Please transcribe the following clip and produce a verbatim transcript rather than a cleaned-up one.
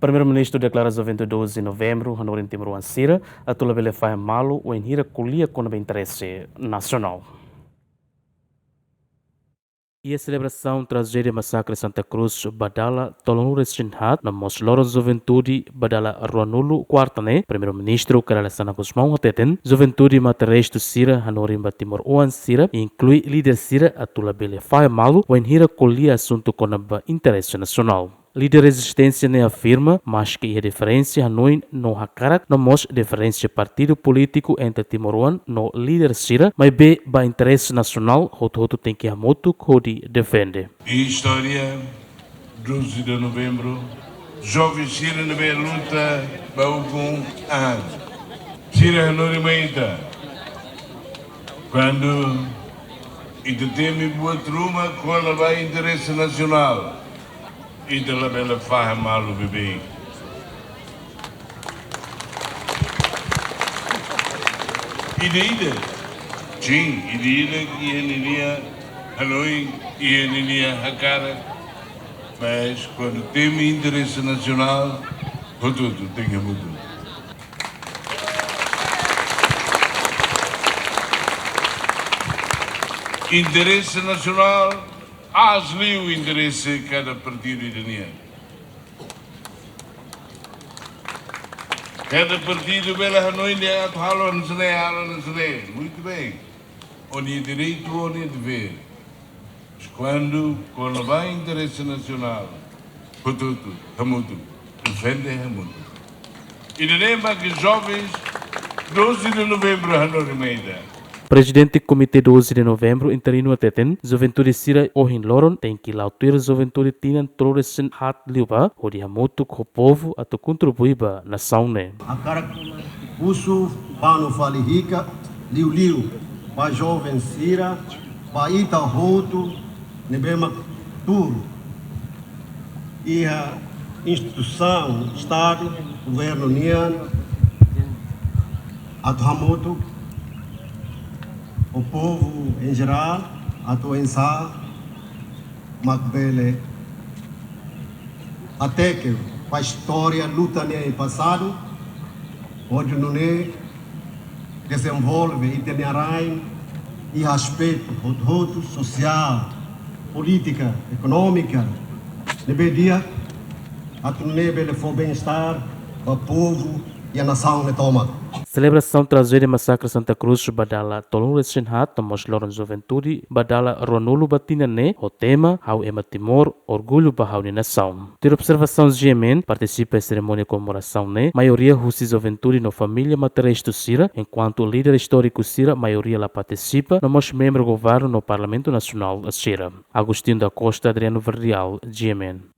Primeiru-Ministru deklara juventude doze de Novembru hanorin timoroan sira atu labele fahe malu wainhira ko'alia kona-ba interese nasionál. Iha selebrasaun trajédia masakre Santa Cruz ba dala tolunulu-resin-haat no mós loron juventude ba dala ruanulu, kuarta ne'e, Primeiru-Ministru Kay Rala Xanana Gusmão hateten, juventude matan-restu sira hanorin ba timoroan sira, inklui líder sira, atu labele fahe malu wainhira ko'alia asuntu kona-ba interese nasionál. Líder rezisténsia ne'e afirma, maske iha diferensa hanoin no hakarak no mós diferensa partidu polítiku entre timoroan no líder sira, maibé ba interese nasionál, hotu-hotu tenke hamutuk hodi defende. Iha istória, doze de Novembru, joven sira ne'ebé luta ba ukun an, sira hanorin mai ita. Kuandu ita temi buat ruma kona-ba interese nasionál, ita labele fahe malu beibeik. Ida-idak, sin, ida-idak iha ninia hanoin, iha ninia hakarak, mas kuandu temi interese nasionál, hotu-hotu tenke hamutuk. Interese nasionál, aas liu interese kada partidu ida-nian. Kada partidu bele hanoin dehan atu halo hanesan ne'e, halo hanesan ne'e. Muito bem. Ó-nia direitu, ó-nia devér. Mas kuandu kona-ba interese nasionál, hotu-hotu hamutuk, defende hamutuk. Ida-ne'e mak jovens doze de Novembru hanorin mai ita. Prezidente Komité doze de Novembru interinu hateten, juventude sira ohin loron tenke la'o tuir juventude tinan tolunulu-resin-haat liubá, hodi hamutuk ho povu atu kontribui ba nasaun ne'e. Hakarak husu ba no fali hikas liuliu ba joven sira, ba ita hotu ne'ebé mak tuur iha instituisaun Estadu, governu nian, atu hamutuk ho povu em geral, atu oinsá mak bele hateke ba istória luta ne'e iha pasadu, hodi nune'e dezenvolve ita-nia rain iha aspetu hotu-hotu, sosiál, polítika, ekonómika, ne'ebé di'ak, atu nune'e bele fó bem-estar ba povu iha nasaun ne'e tomak. Selebrasaun trajédia masakre Santa Cruz ba dala tolunulu-resin-haat no mós loron juventude ba dala ruanulu ba tinan ne'e ho tema Ha'u ema Timor, orgullu ba ha'u-nia nasaun. Tuir observasaun G M N, partisipa iha serimónia komemorasaun ne'e maioria husi juventude no família matan-restu sira, enkuantu líder istóriku sira maioria la partisipa, no mós membru governu no Parlamentu Nasionál sira. Agostinho da Costa, Adriano Verdial, G M N.